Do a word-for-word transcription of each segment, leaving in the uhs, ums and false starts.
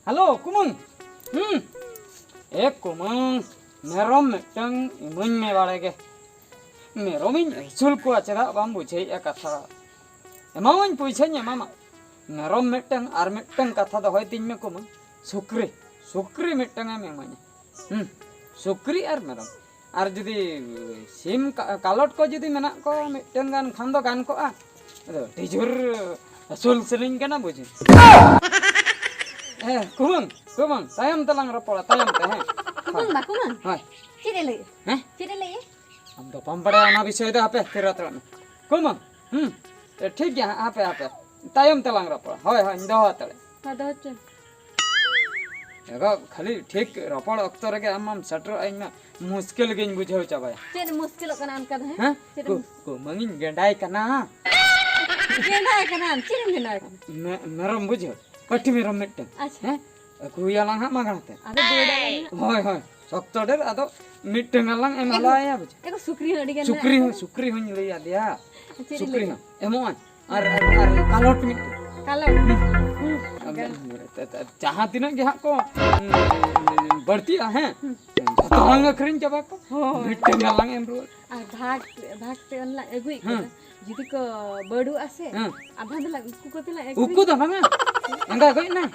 Hello ᱠᱩᱢᱟᱹᱝ᱾ ᱦᱩᱸ᱾ ᱮ ᱠᱩᱢᱟᱹᱝ, ᱢᱮᱨᱚᱢ ᱢᱤᱫᱴᱟᱝ ᱤᱢᱟᱹᱧ ᱢᱮ ᱵᱟᱲᱮ ᱜᱮ᱾ ᱢᱮᱨᱚᱢᱤᱧ ᱟᱹᱥᱩᱞ ᱠᱚᱣᱟ, ᱪᱮᱫᱟᱜ ᱵᱟᱢ ᱵᱩᱡᱷᱟᱹᱣᱮᱫᱼᱟ ᱠᱟᱛᱷᱟ? ᱮᱢᱟᱢᱟᱹᱧ, ᱯᱚᱭᱥᱟᱧ ᱮᱢᱟᱢᱟ᱾ ᱢᱮᱨᱚᱢ ᱢᱤᱫᱴᱟᱝ ᱟᱨ ᱢᱤᱫᱴᱟᱝ ᱠᱟᱛᱷᱟ ᱫᱚᱦᱚᱭ ᱛᱤᱧ ᱢᱮ ᱠᱩᱢᱟᱹᱝ, ᱥᱩᱠᱨᱤ, ᱥᱩᱠᱨᱤ ᱢᱤᱫᱴᱟᱝ ᱮᱢ ᱤᱢᱟᱹᱧᱟ᱾ ᱦᱩᱸ, ᱥᱩᱠᱨᱤ ᱟᱨ ᱢᱮᱨᱚᱢ᱾ ᱟᱨ ᱡᱩᱫᱤ ᱥᱤᱢ ᱠᱟ-, ᱠᱟᱞᱚᱴ ᱠᱚ ᱡᱩᱫᱤ ᱢᱮᱱᱟᱜ ᱠᱚᱣᱟ ᱢᱤᱫᱴᱟᱝ ᱜᱟᱱ ᱠᱷᱟᱱ ᱫᱚ ᱜᱟᱱ ᱠᱚᱜᱼᱟ᱾ ᱟᱫᱚ ᱟᱹᱰᱤ ᱡᱳᱨ ᱟᱹᱥᱩᱞ ᱥᱟᱱᱟᱧ ᱠᱟᱱᱟ ᱵᱩᱡᱷᱟᱹᱣ᱾ ᱦᱮᱸ, ᱠᱩᱢᱟᱹᱝ, ᱠᱩᱢᱟᱹᱝ, ᱛᱟᱭᱚᱢ ᱛᱮᱞᱟᱝ ᱨᱚᱯᱚᱲᱟ, ᱛᱟᱭᱚᱢ ᱛᱮ, ᱦᱮᱸ᱾ ᱠᱩᱢᱟᱹᱝ ᱵᱟ, ᱠᱩᱢᱟᱹᱝ᱾ ᱦᱳᱭ᱾ ᱪᱮᱫ ᱮ ᱞᱟᱹᱭᱮᱫ? ᱦᱮᱸ? ᱪᱮᱫ ᱮ ᱞᱟᱹᱭᱮᱫ? ᱟᱢ ᱫᱚ ᱵᱟᱢ ᱵᱟᱲᱟᱭᱟ ᱚᱱᱟ ᱵᱤᱥᱚᱭ ᱫᱚ, ᱦᱟᱯᱮ, ᱛᱷᱤᱨ ᱦᱟᱛᱟᱲᱚᱜ ᱢᱮ᱾ ᱠᱩᱢᱟᱹᱝ, ᱦᱩᱸ, ᱮ, ᱴᱷᱤᱠ ᱜᱮᱭᱟ, ᱦᱟᱸᱜ, ᱦᱟᱯᱮ, ᱦᱟᱯᱮ, ᱛᱟᱭᱚᱢ ᱛᱮᱞᱟᱝ ᱨᱚᱯᱚᱲᱟ᱾ ᱦᱳᱭ, ᱦᱳᱭ, ᱤᱧ ᱫᱚᱦᱚ ᱦᱟᱛᱟᱲᱮ᱾ ᱦᱳᱭ, ᱫᱚᱦᱚ ᱦᱚᱪᱚ᱾ ᱮᱜᱳ, ᱠᱷᱟᱹᱞᱤ ᱴᱷᱤᱠ ᱨᱚᱯᱚᱲ ᱚᱠᱛᱚ ᱨᱮᱜᱮ ᱟᱢ ᱢᱟᱢ ᱥᱮᱴᱮᱨᱚᱜᱼᱟ, ᱤᱧ ᱢᱟ ᱢᱩᱥᱠᱤᱞ ᱜᱤᱧ ᱵᱩᱡᱷᱟᱹᱣ ᱪᱟᱵᱟᱭᱟ᱾ ᱪᱮᱫ ᱮᱢ ᱢᱩᱥᱠᱤᱞᱚᱜ ᱠᱟᱱᱟ ᱚᱱᱠᱟ ᱫᱚ, ᱦᱮᱸ? ᱦᱮᱸ? ᱪᱮᱫ ᱮᱢ ᱠᱩ-, ᱠᱩᱢᱟᱹᱝ ᱤᱧ ᱜᱮᱸᱰᱟᱭ ᱠᱟᱱᱟ᱾ ᱜᱮᱸᱰᱟᱭ ᱠᱟᱱᱟᱢ? ᱪᱮᱫ ᱮᱢ ᱜᱮᱸᱰᱟᱭ ᱠᱟᱱᱟ? ᱢᱮ-, ᱢᱮᱨᱚᱢ ᱵᱩᱡᱷᱟᱹᱣ, ᱯᱟᱹᱴᱷᱤ ᱢᱮᱨᱚᱢ ᱢᱤᱫᱴᱟᱝ᱾ ᱟᱪᱪᱷᱟ᱾ ᱦᱮᱸ? ᱟᱹᱜᱩᱭᱟᱞᱟᱝ ᱦᱟᱸᱜ ᱢᱟᱜᱽᱱᱟ ᱛᱮ᱾ ᱟᱫᱚ ᱫᱟᱹᱲ ᱟᱞᱟᱝ ᱦᱟᱸᱜ᱾ ᱦᱳᱭ, ᱦᱳᱭ᱾ ᱥᱚᱠᱛᱚ ᱰᱷᱮᱨ, ᱟᱫᱚ ᱢᱤᱫᱴᱟᱝ ᱟᱞᱟᱝ ᱮᱢ ᱮᱜᱳ, ᱦᱟᱞᱟᱭᱟ, ᱵᱩᱡᱷᱟᱹᱣ? ᱮᱜᱳ, ᱥᱩᱠᱨᱤ ᱦᱚᱸ ᱟᱹᱰᱤ ᱜᱟᱱ ᱥᱩᱠᱨᱤ ᱢᱮᱱᱟᱜ ᱦᱚᱸ, ᱠᱚᱣᱟ᱾ ᱥᱩᱠᱨᱤ ᱦᱚᱸᱧ ᱞᱟᱹᱭ ᱟᱫᱮᱭᱟ᱾ ᱟᱪᱪᱷᱟ, ᱪᱮᱫ ᱮ ᱥᱩᱠᱨᱤ ᱞᱟᱹᱭ? ᱦᱚᱸ ᱮᱢᱚᱜᱼᱟᱭ᱾ ᱟᱨ, ᱟᱨ, ᱟᱨ ᱠᱟᱞᱚᱴ ᱢᱤᱫᱴᱟᱝ᱾ ᱠᱟᱞᱚᱴ? ᱦᱩᱸ᱾ ᱦᱩᱸ, ᱟᱫᱚ ᱜᱟᱱ᱾ ᱡᱟᱦᱟᱸ ᱛᱤᱱᱟᱹᱜ ᱜᱮ ᱦᱟᱸᱜ ᱠᱚ, ᱩᱸ, ᱵᱟᱹᱲᱛᱤᱜᱼᱟ, ᱦᱮᱸ? ᱦᱩᱸ᱾ ᱡᱚᱛᱚ ᱵᱟᱝ ᱟᱹᱠᱷᱨᱤᱧ ᱪᱟᱵᱟ ᱠᱚ᱾ ᱦᱳᱭ᱾ ᱢᱤᱫᱴᱟᱝ ᱜᱟᱱ ᱞᱟᱝ ᱮᱢ ᱨᱩᱣᱟᱹᱲ᱾ ᱟᱨ ᱵᱷᱟᱜᱽ, ᱵᱷᱟᱜᱽ ᱛᱮ ᱚᱱᱟ ᱞᱟᱝ ᱟᱹᱜᱩᱭᱮᱫ ᱦᱩᱸ᱾ ᱠᱚᱫᱚ, ᱡᱩᱫᱤ ᱠᱚ ᱵᱟᱹᱲᱩᱜᱼᱟ ᱥᱮ, ᱦᱩᱸ᱾ ᱟᱫᱷᱟ ᱫᱚᱞᱟᱝ ᱩᱠᱩ ᱠᱚᱛᱮ ᱞᱟᱝ ᱟᱹᱠᱷᱨᱤᱧ᱾ ᱩᱠᱩ ᱫᱚ ᱵᱟᱝᱟ᱾ ᱮᱸᱜᱟ ᱜᱚᱡ ᱮᱱᱟᱭ᱾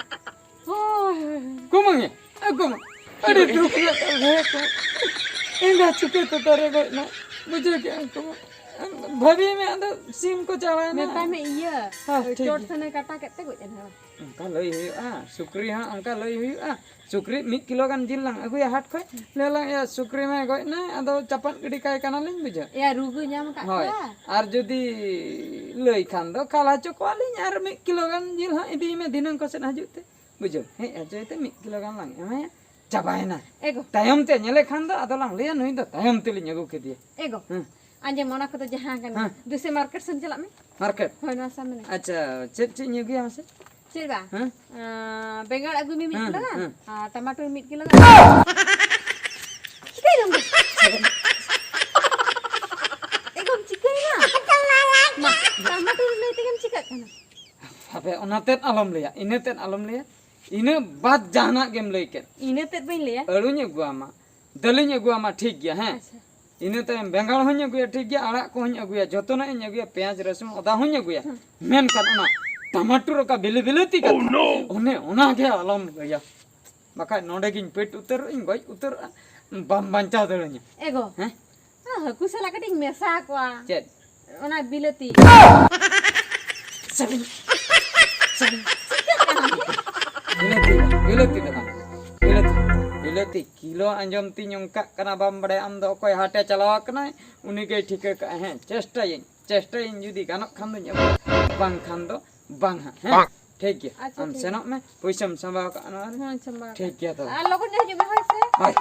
ᱦᱳᱭ, ᱦᱳᱭ, ᱦᱳᱭ᱾ ᱠᱩᱢᱟᱹᱝ ᱮ, ᱮ ᱠᱩᱢᱟᱹᱝ, ᱟᱹᱰᱤ ᱫᱩᱠ ᱨᱮ ᱠᱟᱛᱷᱟ ᱠᱚ᱾ ᱮᱸᱜᱟ ᱪᱤᱠᱟᱹ ᱛᱮ ᱫᱟᱨᱮ ᱜᱚᱡ ᱮᱱᱟ? ᱵᱩᱡᱷᱟᱹᱣ ᱠᱮᱜᱼᱟᱢ ᱠᱩᱢᱟᱹᱝ? ᱵᱷᱟᱹᱵᱤ ᱢᱮ, ᱟᱫᱚ ᱥᱤᱢ ᱠᱚ ᱪᱟᱵᱟᱭᱮᱱᱟ᱾ ᱢᱮᱛᱟᱭ ᱢᱮ ᱤᱭᱟᱹ, ᱦᱮᱸ, ᱴᱷᱤᱠ ᱪᱚᱴ ᱜᱮᱭᱟ᱾ ᱥᱮᱱᱮ ᱠᱟᱴᱟ ᱠᱮᱫ ᱛᱮ ᱜᱚᱡ ᱮᱱᱟ᱾ ᱚᱱᱠᱟ ᱞᱟᱹᱭ ᱦᱩᱭᱩᱜᱼᱟ, ᱥᱩᱠᱨᱤ ᱦᱚᱸ ᱚᱱᱠᱟ ᱞᱟᱹᱭ ᱦᱩᱭᱩᱜᱼᱟ᱾ ᱥᱩᱠᱨᱤ ᱢᱤᱫ ᱠᱤᱞᱳ ᱜᱟᱱ ᱡᱤᱞ ᱞᱟᱝ ᱟᱹᱜᱩᱭᱟ ᱦᱟᱴ ᱠᱷᱚᱡ, ᱞᱟᱹᱭ ᱟᱞᱟᱝ, "ᱮ, ᱥᱩᱠᱨᱤ ᱢᱟᱭ ᱜᱚᱡ ᱮᱱᱟ, ᱟᱫᱚ ᱪᱟᱯᱟᱫ ᱜᱤᱰᱤ ᱠᱟᱭ ᱠᱟᱱᱟᱞᱤᱧ", ᱵᱩᱡᱷᱟᱹᱣ᱾ ᱮᱭᱟ, ᱨᱩᱜᱩ ᱧᱟᱢ ᱟᱠᱟᱫ ᱦᱳᱭ᱾ ᱠᱚᱣᱟ᱾ ᱟᱨ ᱡᱩᱫᱤ ᱞᱟᱹᱭ ᱠᱷᱟᱱ ᱫᱚ ᱠᱟᱞ ᱦᱚᱪᱚ ᱠᱚᱣᱟᱞᱤᱧ, ᱟᱨ ᱢᱤᱫ ᱠᱤᱞᱳ ᱜᱟᱱ ᱡᱤᱞ ᱦᱟᱸᱜ ᱤᱫᱤᱭ ᱢᱮ ᱫᱷᱤᱱᱟᱹᱝ ᱠᱚ ᱥᱮᱫ ᱦᱤᱡᱩᱜ ᱛᱮ᱾ ᱵᱩᱡᱷᱟᱹᱣ, ᱦᱮᱡ ᱦᱚᱪᱚᱭ ᱛᱮ ᱢᱤᱫ ᱠᱤᱞᱳ ᱜᱟᱱ ᱞᱟᱝ ᱮᱢᱟᱭᱟ, ᱪᱟᱵᱟᱭᱮᱱᱟ᱾ ᱮᱜᱳ᱾ ᱛᱟᱭᱚᱢ ᱛᱮ ᱧᱮᱞᱮ ᱠᱷᱟᱱ ᱫᱚ ᱟᱫᱚ ᱞᱟᱝ ᱞᱟᱹᱭᱟ, "ᱱᱩᱭ ᱫᱚ ᱛᱟᱭᱚᱢ ᱛᱮᱞᱤᱧ ᱟᱹᱜᱩ ᱠᱮᱫᱮᱭᱟ᱾" ᱮᱜᱳ᱾ ᱦᱮᱸ᱾ ᱟᱸᱡᱚᱢ, ᱚᱱᱟ ᱠᱚᱫᱚ ᱡᱟᱦᱟᱸ ᱠᱟᱱᱟ᱾ ᱦᱮᱸ᱾ ᱫᱩᱥᱮ ᱢᱟᱨᱠᱮᱴ ᱥᱮᱱ ᱪᱟᱞᱟᱜ ᱢᱮ᱾ ᱢᱟᱨᱠᱮᱴ? ᱦᱳᱭ, ᱱᱚᱣᱟ ᱥᱟᱢᱱᱮ᱾ ᱟᱪᱪᱷᱟ, ᱪᱮᱫ ᱪᱮᱫ ᱤᱧ ᱟᱹᱜᱩᱭᱟ ᱢᱟᱥᱮ? ᱪᱮᱫ ᱵᱟ? ᱦᱮᱸ᱾ ᱟᱸ, ᱵᱮᱸᱜᱟᱲ ᱟᱹᱜᱩᱭ ᱢᱮ ᱢᱤᱫ ᱦᱮᱸ, ᱠᱤᱞᱳ ᱜᱟᱱ, ᱦᱮᱸ᱾ ᱟᱨ ᱴᱟᱢᱟᱴᱳᱞ ᱢᱤᱫ ᱠᱤᱞᱳ ᱜᱟᱱ᱾ ᱪᱤᱠᱟᱹᱭ ᱫᱟᱢ? ᱮᱜᱳᱢ ᱪᱤᱠᱟᱹᱭᱮᱱᱟ? ᱢᱟ, ᱴᱟᱢᱟᱴᱳᱞ ᱞᱟᱹᱭ ᱛᱮᱜᱮᱢ ᱪᱤᱠᱟᱹᱜ ᱠᱟᱱᱟ? ᱦᱟᱯᱮ, ᱚᱱᱟ ᱛᱮᱫ ᱟᱞᱚᱢ ᱞᱟᱹᱭᱟ, ᱤᱱᱟᱹ ᱛᱮᱫ ᱟᱞᱚᱢ ᱞᱟᱹᱭᱟ᱾ ᱤᱱᱟᱹ ᱵᱟᱫ ᱡᱟᱦᱟᱱᱟᱜ ᱜᱮᱢ ᱞᱟᱹᱭ ᱠᱮᱫ᱾ ᱤᱱᱟᱹ ᱛᱮᱫ ᱵᱟᱹᱧ ᱞᱟᱹᱭᱟ᱾ ᱟᱹᱞᱩᱧ ᱟᱹᱜᱩᱣᱟᱢᱟ, ᱫᱟᱹᱞᱤᱧ ᱟᱹᱜᱩᱣᱟᱢᱟ, ᱴᱷᱤᱠ ᱜᱮᱭᱟ, ᱦᱮᱸ᱾ ᱟᱪᱪᱷᱟ᱾ ᱤᱱᱟᱹ ᱛᱟᱭᱚᱢ ᱵᱮᱸᱜᱟᱲ ᱦᱚᱸᱧ ᱟᱹᱜᱩᱭᱟ, ᱴᱷᱤᱠ ᱜᱮᱭᱟ, ᱟᱲᱟᱜ ᱠᱚᱦᱚᱸᱧ ᱟᱹᱜᱩᱭᱟ, ᱡᱚᱛᱚᱱᱟᱜ ᱤᱧ ᱟᱹᱜᱩᱭᱟ, ᱯᱮᱸᱭᱟᱡᱽ, ᱨᱟᱹᱥᱩᱱ, ᱟᱫᱟ ᱦᱚᱸᱧ ᱟᱹᱜᱩᱭᱟ᱾ ᱦᱮᱸ᱾ ᱢᱮᱱᱠᱷᱟᱱ ᱚᱱᱟ ᱴᱟᱢᱟᱴᱩᱨ ᱚᱠᱟ ᱵᱤᱞᱤ ᱵᱤᱞᱟᱹᱛᱤ ᱠᱟᱛᱷᱟ, ᱚᱱᱮ ᱚᱱᱟ ᱜᱮ ᱟᱞᱚᱢ ᱞᱟᱹᱭᱟ᱾ ᱵᱟᱠᱷᱟᱡ ᱱᱚᱰᱮ ᱜᱤᱧ ᱯᱮᱴ ᱩᱛᱟᱹᱨᱚᱜ ᱟᱹᱧ, ᱜᱚᱡ ᱩᱛᱟᱹᱨᱚᱜᱼᱟ, ᱵᱟᱢ ᱵᱟᱧᱪᱟᱣ ᱫᱟᱲᱮᱧᱟ᱾ ᱮᱜᱳ᱾ ᱦᱮᱸ? ᱦᱮᱸ, ᱦᱟᱹᱠᱩ ᱥᱟᱞᱟᱜ ᱠᱟᱹᱴᱤᱡ ᱢᱮᱥᱟ ᱠᱚᱣᱟ᱾ ᱪᱮᱫ? ᱚᱱᱟ ᱵᱤᱞᱟᱹᱛᱤ᱾ ᱥᱟᱵᱤᱱ᱾ ᱥᱟᱵᱤᱱ᱾ ᱪᱤᱠᱟᱹᱜ ᱠᱟᱱᱟ? ᱵᱤᱞᱟᱹᱛᱤ, ᱵᱤᱞᱟᱹᱛᱤ ᱫᱚ ᱵᱟᱝ᱾ ᱵᱤᱞᱟᱹᱛᱤ, ᱵᱤᱞᱟᱹᱛᱤ ᱠᱤᱞᱳ ᱟᱸᱡᱚᱢ ᱛᱤᱧ ᱚᱱᱠᱟᱜ ᱠᱟᱱᱟ, ᱵᱟᱢ ᱵᱟᱲᱟᱭᱟ ᱟᱢ ᱫᱚ᱾ ᱚᱠᱚᱭ ᱦᱟᱴᱮ ᱪᱟᱞᱟᱣ ᱟᱠᱟᱱᱟᱭ, ᱩᱱᱤ ᱜᱮᱭ ᱴᱷᱤᱠᱟᱹ ᱠᱟᱜᱼᱟ᱾ ᱦᱮᱸ, ᱪᱮᱥᱴᱟᱭᱟᱹᱧ, ᱪᱮᱥᱴᱟᱭᱟᱹᱧ, ᱡᱩᱫᱤ ᱜᱟᱱᱚᱜ ᱠᱷᱟᱱ ᱫᱚᱧ ᱟᱹᱜᱩᱭᱟ, ᱵᱟᱝᱠᱷᱟᱱ ᱫᱚ ᱵᱟᱝ ᱦᱟᱸᱜ, ᱦᱮᱸ? ᱴᱷᱤᱠ ᱜᱮᱭᱟ, ᱟᱪᱪᱷᱟ, ᱟᱢ ᱴᱷᱤᱠ ᱥᱮᱱᱚᱜ ᱜᱮᱭᱟ᱾ ᱢᱮ, ᱯᱩᱭᱥᱟᱹᱢ ᱥᱟᱢᱵᱟᱣ ᱠᱟᱜᱼᱟ ᱱᱚᱣᱟ ᱨᱮ᱾ ᱦᱮᱸ, ᱥᱟᱢᱵᱟᱣ ᱴᱷᱤᱠ ᱠᱟᱜᱼᱟ᱾ ᱜᱮᱭᱟ ᱛᱚᱵᱮ᱾ ᱟᱨ ᱞᱚᱜᱚᱱ ᱧᱚᱜ ᱦᱤᱡᱩᱜ ᱢᱮ, ᱦᱳᱭ ᱥᱮ᱾ ᱦᱳᱭ᱾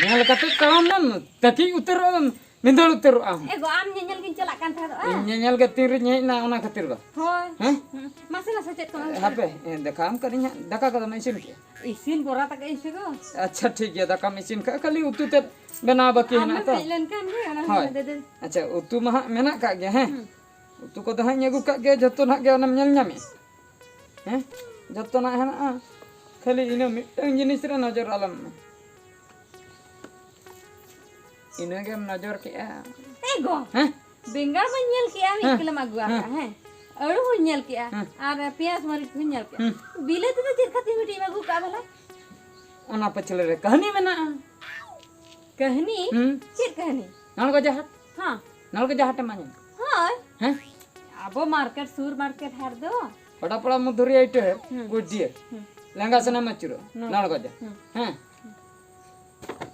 ᱧᱮᱞ ᱠᱟᱛᱮ ᱛᱟᱲᱟᱢ ᱢᱮ, ᱛᱟᱹᱠᱤᱡ ᱩᱛᱟᱹᱨᱚᱜ ᱟᱢ᱾ ᱢᱤᱫ ᱫᱟᱹᱲ ᱩᱛᱟᱹᱨᱚᱜ ᱟᱢ᱾ ᱮ ᱜᱚ, ᱟᱢ ᱧᱮᱧᱮᱞ ᱜᱤᱧ ᱪᱟᱞᱟᱜ ᱠᱟᱱ ᱛᱟᱦᱮᱸᱫᱚᱜᱼᱟ᱾ ᱤᱧ ᱧᱮᱧᱮᱞ ᱜᱮ ᱛᱤᱱ ᱨᱤᱧ ᱦᱮᱡ ᱮᱱᱟ, ᱚᱱᱟ ᱠᱷᱟᱹᱛᱤᱨ ᱵᱟ᱾ ᱦᱳᱭ᱾ ᱦᱮᱸ? ᱦᱩᱸ᱾ ᱢᱟᱥᱮ, ᱢᱟᱥᱮ, ᱪᱮᱫ ᱠᱚ ᱮᱢ ᱦᱟᱯᱮ, ᱠᱟᱫᱟ? ᱮ, ᱫᱮᱠᱷᱟᱣᱟᱢ ᱠᱟᱹᱱᱟᱹᱧ ᱦᱟᱸᱜ, ᱫᱟᱠᱟ ᱠᱚᱫᱚᱢ ᱤᱥᱤᱱ ᱠᱮᱜᱼᱟ? ᱤᱥᱤᱱ ᱵᱚᱨᱟ ᱛᱟᱠᱮ ᱤᱥᱤᱱ ᱜᱚ᱾ ᱟᱪᱪᱷᱟ, ᱴᱷᱤᱠ ᱜᱮᱭᱟ, ᱫᱟᱠᱟᱢ ᱤᱥᱤᱱ ᱠᱟᱜᱼᱟ, ᱠᱷᱟᱹᱞᱤ ᱩᱛᱩ ᱛᱮᱫ ᱵᱮᱱᱟᱣ ᱵᱟᱹᱠᱤ ᱟᱢ ᱦᱮᱱᱟᱜ ᱮᱢ ᱛᱚ᱾ ᱦᱮᱡ ᱞᱮᱱᱠᱷᱟᱱ ᱜᱮ, ᱚᱱᱟ ᱦᱳᱭ᱾ ᱦᱚᱸ ᱫᱮᱫᱮ᱾ ᱟᱪᱪᱷᱟ, ᱩᱛᱩ ᱢᱟ ᱦᱟᱸᱜ ᱢᱮᱱᱟᱜ ᱠᱟᱜ ᱜᱮ, ᱦᱮᱸ? ᱦᱩᱸ᱾ ᱩᱛᱩ ᱠᱚᱫᱚ ᱦᱟᱸᱜ ᱤᱧ ᱟᱹᱜᱩ ᱠᱟᱜ ᱜᱮ, ᱡᱚᱛᱚ ᱱᱟᱜ ᱜᱮ ᱚᱱᱮᱢ ᱧᱮᱞ ᱧᱟᱢᱮᱜᱼᱟ᱾ ᱦᱮᱸ? ᱡᱚᱛᱚ ᱱᱟᱜ ᱦᱮᱱᱟᱜᱼᱟ, ᱠᱷᱟᱹᱞᱤ ᱤᱱᱟᱹ ᱢᱤᱫᱴᱟᱝ ᱡᱤᱱᱤᱥ ᱨᱮ ᱱᱚᱡᱚᱨ ᱟᱞᱚᱢ ᱮᱢᱟ᱾ ᱤᱱᱟᱹᱜᱮᱢ ᱱᱚᱡᱚᱨ ᱠᱮᱜᱼᱟ᱾ ᱮ ᱜᱚ, ᱦᱮᱸ? ᱵᱮᱸᱜᱟᱲ ᱢᱟᱧ ᱧᱮᱞ ᱠᱮᱜᱼᱟ, ᱢᱤᱫ ᱦᱮᱸ᱾ ᱠᱤᱞᱳᱢ ᱟᱹᱜᱩ ᱦᱮᱸ᱾ ᱟᱠᱟᱜᱼᱟ, ᱦᱮᱸ᱾ ᱟᱹᱲᱩ ᱦᱚᱸᱧ ᱧᱮᱞ ᱠᱮᱜᱼᱟ, ᱦᱮᱸ᱾ ᱟᱨ ᱯᱮᱸᱭᱟᱡᱽ ᱢᱟᱹᱨᱤᱪ ᱦᱚᱸᱧ ᱧᱮᱞ ᱠᱮᱜᱼᱟ᱾ ᱦᱮᱸ᱾ ᱵᱤᱞᱟᱹᱛᱤ ᱫᱚ ᱪᱮᱫ ᱠᱷᱟᱹᱛᱤᱨ ᱢᱤᱫᱴᱤᱡ ᱮᱢ ᱟᱹᱜᱩ ᱠᱟᱜᱼᱟ ᱵᱷᱟᱞᱟ? ᱚᱱᱟ ᱯᱟᱹᱪᱷᱞᱟᱹ ᱨᱮ ᱠᱟᱹᱦᱱᱤ ᱢᱮᱱᱟᱜᱼᱟ᱾ ᱠᱟᱹᱦᱱᱤ? ᱦᱩᱸ᱾ ᱪᱮᱫ ᱠᱟᱹᱦᱱᱤ? ᱱᱚᱞᱜᱚᱡᱟ ᱦᱟᱴ᱾ ᱦᱮᱸ᱾ ᱱᱚᱞᱜᱚᱡᱟ ᱦᱟᱴ ᱮᱢ ᱟᱸᱡᱚᱢ? ᱦᱳᱭ᱾ ᱦᱮᱸ? ᱟᱵᱚ ᱢᱟᱨᱠᱮᱴ, ᱥᱩᱨ ᱢᱟᱨᱠᱮᱴ ᱦᱟᱴ ᱫᱚ᱾ ᱦᱚᱰᱟᱯᱟᱲᱟ ᱢᱚᱫᱷᱩᱨᱤᱭᱟᱹ ᱤᱴᱟᱹ, ᱦᱩᱸ᱾ ᱠᱩᱪᱰᱤᱦᱟᱹ᱾ ᱦᱩᱸ᱾ ᱞᱮᱸᱜᱟ ᱥᱮᱱᱮᱢ ᱟᱹᱪᱩᱨᱚᱜᱼᱟ᱾ ᱱᱚᱞ-, ᱱᱚᱞᱜᱚᱡᱟ᱾ ᱦᱩᱸ᱾ ᱦᱮᱸ᱾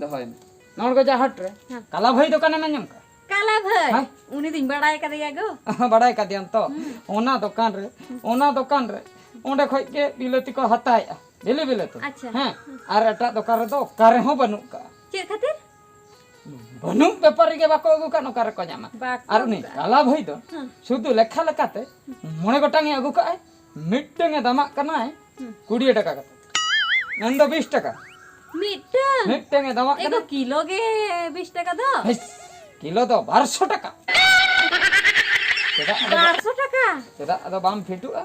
ᱫᱚᱦᱚᱭ ᱢᱮ᱾ ᱱᱚᱞᱜᱚᱡᱟ ᱦᱟᱴ ᱨᱮ᱾ ᱦᱮᱸ᱾ ᱠᱟᱞᱟ ᱵᱷᱟᱹᱭ ᱫᱚᱠᱟᱱᱮᱢ ᱟᱸᱡᱚᱢ ᱠᱟᱜᱼᱟ? ᱠᱟᱞᱟ ᱵᱷᱟᱹᱭ? ᱦᱮᱸ? ᱩᱱᱤ ᱫᱚᱧ ᱵᱟᱲᱟᱭ ᱠᱟᱫᱮᱭᱟ ᱜᱳ᱾ ᱵᱟᱲᱟᱭ ᱠᱟᱫᱮᱭᱟᱢ ᱛᱚ? ᱦᱩᱸ᱾ ᱚᱱᱟ ᱫᱚᱠᱟᱱ ᱨᱮ, ᱚᱱᱟ ᱫᱚᱠᱟᱱ ᱨᱮ, ᱚᱸᱰᱮ ᱠᱷᱚᱡ ᱜᱮ ᱵᱤᱞᱟᱹᱛᱤ ᱠᱚ ᱦᱟᱛᱟᱣᱮᱜᱼᱟ᱾ ᱵᱤᱞᱤ ᱵᱤᱞᱟᱹᱛᱤ᱾ ᱟᱪᱪᱷᱟ᱾ ᱦᱮᱸ᱾ ᱦᱩᱸ᱾ ᱟᱨ ᱮᱴᱟᱜ ᱫᱚᱠᱟᱱ ᱨᱮᱫᱚ ᱚᱠᱟ ᱨᱮᱦᱚᱸ ᱵᱟᱹᱱᱩᱜ ᱠᱟᱜᱼᱟ᱾ ᱪᱮᱫ ᱠᱷᱟᱹᱛᱤᱨ? ᱵᱟᱹᱱᱩᱜ ᱵᱮᱯᱟᱨᱤ ᱜᱮ ᱵᱟᱠᱚ ᱟᱹᱜᱩ ᱠᱟᱜ, ᱚᱠᱟ ᱨᱮᱠᱚ ᱧᱟᱢᱟ? ᱵᱟᱠᱚ ᱟᱨ ᱩᱱᱤ ᱟᱹᱜᱩ ᱠᱟᱜ᱾ ᱠᱟᱞᱟ ᱵᱷᱟᱹᱭ ᱫᱚ ᱦᱩᱸ᱾ ᱥᱩᱫᱷᱩ ᱞᱮᱠᱷᱟ ᱞᱮᱠᱟᱛᱮ ᱢᱚᱬᱮ ᱜᱚᱴᱟᱝ ᱮ ᱟᱹᱜᱩ ᱠᱟᱜᱼᱟᱭ, ᱢᱤᱫᱴᱟᱝ ᱮ ᱫᱟᱢᱟᱜ ᱠᱟᱱᱟᱭ ᱦᱩᱸ᱾ ᱠᱩᱲᱤ ᱴᱟᱠᱟ ᱠᱟᱛᱮ, ᱢᱮᱱᱫᱚ ᱵᱤᱥ ᱴᱟᱠᱟ᱾ ᱢᱤᱫᱴᱟᱝ? ᱢᱤᱫᱴᱟᱝ ᱮ ᱫᱟᱢᱟᱜ ᱮ ᱠᱟᱱᱟ᱾ ᱜᱚ, ᱠᱤᱞᱳ ᱜᱮ ᱵᱤᱥ ᱴᱟᱠᱟ ᱫᱚ? ᱦᱮᱥ, ᱠᱤᱞᱳ ᱫᱚ ᱵᱟᱨᱥᱚ ᱴᱟᱠᱟ᱾ ᱪᱮᱫᱟᱜ ᱟᱫᱚ, ᱵᱟᱨᱥᱚ ᱴᱟᱠᱟ? ᱪᱮᱫᱟᱜ ᱟᱫᱚ ᱵᱟᱢ ᱯᱷᱤᱴᱩᱜᱼᱟ?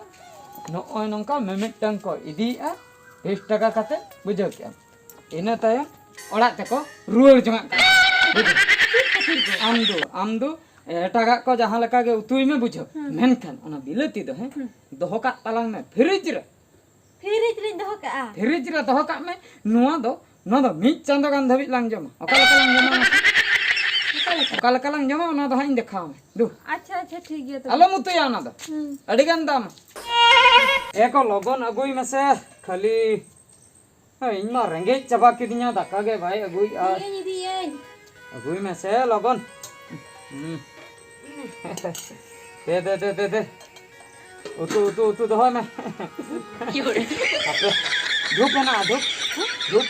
ᱱᱚᱜᱼᱚᱭ ᱱᱚᱝᱠᱟ ᱢᱤᱢᱤᱫᱴᱟᱝ ᱠᱚ ᱤᱫᱤᱭᱮᱜᱼᱟ, ᱵᱤᱥ ᱴᱟᱠᱟ ᱠᱟᱛᱮ, ᱵᱩᱡᱷᱟᱹᱣ ᱠᱮᱜᱼᱟᱢ᱾ ᱤᱱᱟᱹ ᱛᱟᱭᱚᱢ ᱚᱲᱟᱜ ᱛᱮᱠᱚ ᱨᱩᱣᱟᱹᱲ ᱡᱚᱝᱟᱜ ᱠᱟᱱᱟ᱾ ᱵᱩᱡᱷᱟᱹᱣ? ᱟᱢ ᱫᱚ, ᱟᱢ ᱫᱚ ᱮᱴᱟᱜᱟᱜ ᱠᱚ ᱡᱟᱦᱟᱸ ᱞᱮᱠᱟ ᱜᱮ ᱩᱛᱩᱭ ᱢᱮ, ᱵᱩᱡᱷᱟᱹᱣ᱾ ᱦᱩᱸ᱾ ᱢᱮᱱᱠᱷᱟᱱ ᱚᱱᱟ ᱵᱤᱞᱟᱹᱛᱤ ᱫᱚ, ᱦᱮᱸ, ᱦᱩᱸ᱾ ᱫᱚᱦᱚ ᱠᱟᱜ ᱛᱟᱞᱟᱝ ᱢᱮ ᱯᱷᱨᱤᱡᱽ ᱨᱮ᱾ ᱯᱷᱨᱤᱡᱽ ᱨᱤᱧ ᱫᱚᱦᱚ ᱠᱟᱜᱼᱟ᱾ ᱯᱷᱨᱤᱡᱽ ᱨᱮ ᱫᱚᱦᱚ ᱠᱟᱜ ᱢᱮ᱾ ᱱᱚᱣᱟ ᱫᱚ, ᱱᱚᱣᱟ ᱫᱚ ᱢᱤᱫ ᱪᱟᱸᱫᱚ ᱜᱟᱱ ᱫᱷᱟᱹᱵᱤᱡ ᱞᱟᱝ ᱡᱚᱢᱟ᱾ ᱚᱠᱟ ᱞᱮᱠᱟ ᱞᱟᱝ ᱡᱚᱢᱟ ᱢᱟᱥᱮ? ᱚᱠᱟ ᱞᱮᱠᱟ? ᱚᱠᱟ ᱞᱮᱠᱟ ᱞᱟᱝ ᱡᱚᱢᱟ, ᱚᱱᱟ ᱫᱚ ᱦᱟᱸᱜ ᱤᱧ ᱫᱮᱠᱷᱟᱣ ᱢᱮ᱾ ᱫᱩ᱾ ᱟᱪᱪᱷᱟ, ᱟᱪᱪᱷᱟ, ᱴᱷᱤᱠ ᱜᱮᱭᱟ ᱛᱚᱵᱮ᱾ ᱟᱞᱚᱢ ᱩᱛᱩᱭᱟ ᱚᱱᱟ ᱫᱚ᱾ ᱦᱩᱸ᱾ ᱟᱹᱰᱤ ᱜᱟᱱ ᱫᱟᱢᱟ᱾ ᱮ ᱠᱚ, ᱞᱚᱜᱚᱱ ᱟᱹᱜᱩᱭ ᱢᱮᱥᱮ, ᱠᱷᱟᱹᱞᱤ᱾ ᱦᱮᱸ, ᱤᱧ ᱢᱟ ᱨᱮᱸᱜᱮᱡ ᱪᱟᱵᱟ ᱠᱤᱫᱤᱧᱟ, ᱫᱟᱠᱟ ᱜᱮ ᱵᱟᱭ ᱟᱹᱜᱩᱭᱮᱫᱼᱟ᱾ ᱤᱫᱤᱭᱟᱹᱧ, ᱤᱫᱤᱭᱟᱹᱧ᱾ ᱟᱹᱜᱩᱭ ᱢᱮᱥᱮ ᱞᱚᱜᱚᱱ᱾ ᱦᱩᱸ᱾ ᱫᱮ, ᱫᱮ, ᱫᱮ, ᱫᱮ, ᱫᱮ᱾ ᱩᱛᱩ, ᱩᱛᱩ, ᱩᱛᱩ ᱫᱚᱦᱚᱭ ᱢᱮ᱾ ᱦᱟᱯᱮ, ᱫᱷᱩᱯ ᱢᱮᱱᱟᱜᱼᱟ, ᱫᱷᱩᱯ? ᱫᱷᱩᱯ?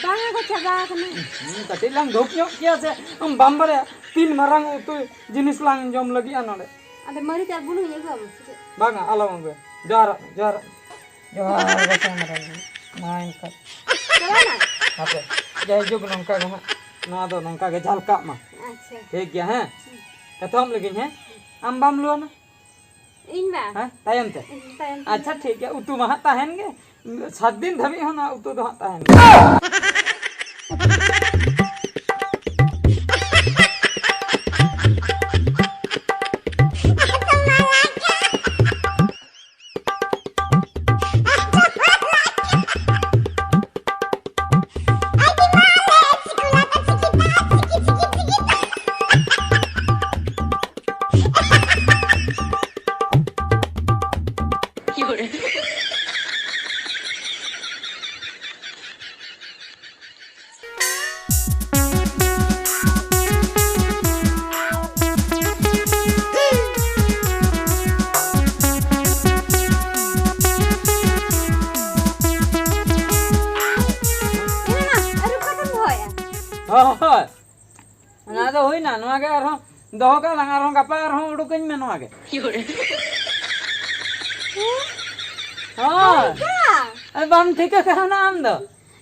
ᱵᱟᱝᱟ ᱜᱚ, ᱪᱟᱵᱟ ᱟᱠᱟᱱᱟ᱾ ᱦᱩᱸ, ᱠᱟᱹᱴᱤᱡ ᱞᱟᱝ ᱫᱷᱩᱯ ᱧᱚᱜ ᱠᱮᱭᱟ ᱥᱮ, ᱟᱢ ᱵᱟᱢ ᱵᱟᱲᱟᱭᱟ? ᱛᱤᱱ ᱢᱟᱨᱟᱝ ᱩᱛᱩ ᱡᱤᱱᱤᱥ ᱞᱟᱝ ᱡᱚᱢ ᱞᱟᱹᱜᱤᱫᱼᱟ ᱱᱚᱰᱮ᱾ ᱟᱫᱚ ᱢᱟᱹᱨᱤᱪ ᱟᱨ ᱵᱩᱞᱩᱝ ᱤᱧ ᱟᱹᱜᱩᱣᱟᱢᱟ ᱥᱮ ᱪᱮᱫ? ᱵᱟᱝᱟ, ᱟᱞᱚᱢ ᱟᱹᱜᱩᱭᱟ᱾ ᱡᱚᱦᱟᱨᱚᱜ ᱢᱮ, ᱡᱚᱦᱟᱨᱚᱜ ᱢᱮ᱾ ᱡᱚᱦᱟᱨ ᱜᱮ ᱥᱟᱢᱟᱨᱟᱝ᱾ ᱢᱟ ᱮᱱᱠᱷᱟᱱ᱾ ᱪᱟᱵᱟᱭᱮᱱᱟ? ᱦᱟᱯᱮ, ᱡᱟᱭᱡᱩᱜᱽ ᱱᱚᱝᱠᱟ ᱜᱮ ᱦᱟᱸᱜ᱾ ᱱᱚᱣᱟ ᱫᱚ ᱱᱚᱝᱠᱟ ᱜᱮ ᱡᱷᱟᱞᱠᱟᱜ ᱢᱟ᱾ ᱟᱪᱪᱷᱟ᱾ ᱴᱷᱤᱠ ᱜᱮᱭᱟ, ᱦᱮᱸ? ᱮᱛᱚᱦᱚᱵ ᱞᱮᱜᱤᱧ, ᱦᱮᱸ? ᱟᱢ ᱵᱟᱢ ᱞᱩᱣᱟᱱᱟ? ᱤᱧ ᱵᱟ? ᱦᱮᱸ, ᱛᱟᱭᱚᱢ ᱛᱮ᱾ ᱤᱧ ᱛᱟᱭᱚᱢ ᱛᱮ᱾ ᱟᱪᱪᱷᱟ, ᱴᱷᱤᱠ ᱜᱮᱭᱟ, ᱩᱛᱩ ᱢᱟ ᱦᱟᱸᱜ ᱛᱟᱦᱮᱱ ᱜᱮ᱾ ᱥᱟᱛ ᱫᱤᱱ ᱫᱷᱟᱹᱵᱤᱡ ᱦᱚᱸ ᱱᱚᱣᱟ ᱩᱛᱩ ᱫᱚ ᱦᱟᱸᱜ ᱛᱟᱦᱮᱱ ᱜᱮᱭᱟ᱾ ᱦᱮᱸ, ᱟᱹᱨᱩᱵ ᱠᱟᱛᱮᱢ ᱫᱚᱦᱚᱭᱟ᱾ ᱦᱳᱭ, ᱦᱳᱭ᱾ ᱱᱚᱣᱟ ᱜᱮ ᱟᱨᱦᱚᱸ ᱫᱚᱦᱚ ᱠᱟᱜ ᱞᱟᱝ, ᱟᱨᱦᱚᱸ ᱜᱟᱯᱟ ᱟᱨᱦᱚᱸ ᱩᱰᱩᱠᱟᱹᱧ ᱢᱮ ᱱᱚᱣᱟ ᱜᱮ᱾ ᱦᱳᱭ᱾ ᱟᱨ ᱵᱟᱢ ᱴᱷᱤᱠᱟᱹ ᱠᱟᱣᱱᱟ ᱟᱢ ᱫᱚ?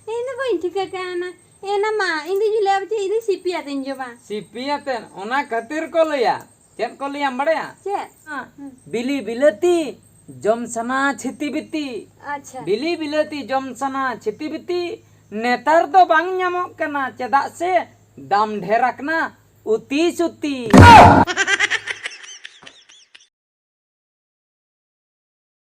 ᱤᱧ ᱫᱚ ᱵᱟᱹᱧ ᱴᱷᱤᱠᱟᱹ ᱠᱟᱣᱱᱟ᱾ ᱮᱱᱟ ᱢᱟ, ᱤᱧ ᱫᱚᱧ ᱞᱟᱹᱭᱟ ᱡᱮ ᱤᱧ ᱫᱚ ᱥᱤᱯᱤ ᱟᱛᱮᱧ ᱡᱚᱢᱟ᱾ ᱥᱤᱯᱤ ᱟᱛᱮ? ᱚᱱᱟ ᱠᱷᱟᱹᱛᱤᱨ ᱠᱚ ᱞᱟᱹᱭᱟ, ᱪᱮᱫ ᱠᱚ ᱞᱟᱹᱭᱟᱢ ᱵᱟᱲᱟᱭᱟ? ᱪᱮᱫ? ᱦᱮᱸ᱾ ᱵᱤᱞᱤ ᱵᱤᱞᱟᱹᱛᱤ ᱡᱚᱢ ᱥᱟᱱᱟ ᱪᱷᱤᱛᱤ ᱵᱤᱛᱤ᱾ ᱟᱪᱪᱷᱟ᱾ ᱵᱤᱞᱤ ᱵᱤᱞᱟᱹᱛᱤ ᱡᱚᱢ ᱥᱟᱱᱟ ᱪᱷᱤᱛᱤ ᱵᱤᱛᱤ, ᱱᱮᱛᱟᱨ ᱫᱚ ᱵᱟᱝ ᱧᱟᱢᱚᱜ ᱠᱟᱱᱟ, ᱪᱮᱫᱟᱜ ᱥᱮ ᱫᱟᱢ ᱰᱷᱮᱨ ᱟᱠᱟᱱᱟ ᱩᱛᱤ ᱥᱩᱛᱤ᱾